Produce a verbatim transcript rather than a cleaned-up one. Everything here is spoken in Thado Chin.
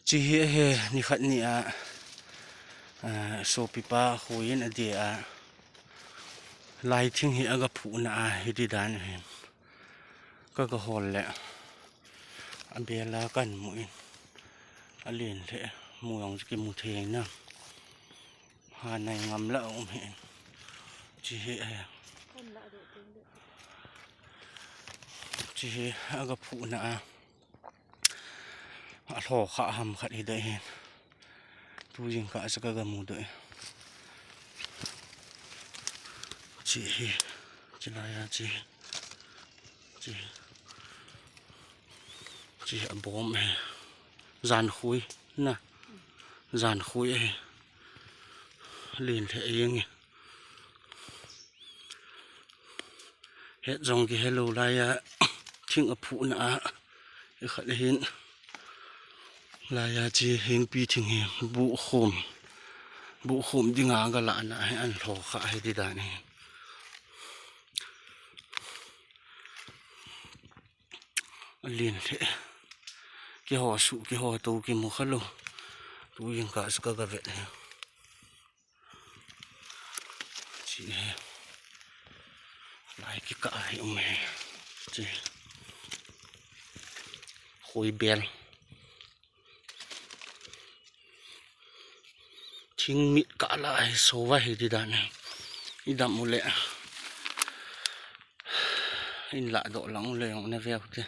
Chi hi he, nikhat ni a, a, sopipa Khuiyin adeh a, lai thing hi aga phuhna a, hiti dan ahin. Ka ga hol le, abel a kan mu in, alen lheh, mu jong chu kimu thei na. Ha nai ngam la um hin. Chi hi he. Chi hi aga phuhna a. Alho kha ham khat hi dei hin. Tu jingkah sa ka ga mu dei. Chi hi. Chi lai a chi. Chi. Chi abom he. Jan Khui na. Jan Khui he. Len lheh jeng e. Het jong kihe lou lai a, thing aphuhna a, i khat hin. Lai a chi hingpi thing hi, buhkhum. Buhkhum dinga ga lahna hi an lho kha hi ti dan hi. Alen lheh. Kiho suh, kiho to, kimu kha lou. Tu jingkah sa ka ga vet hi. Chi he. Lai kikah hi um he. Chi. Khui bel. Thing mit kah la hi so va hi ti dan hi. I dam u le. In lah doh lang u le jong na veu te.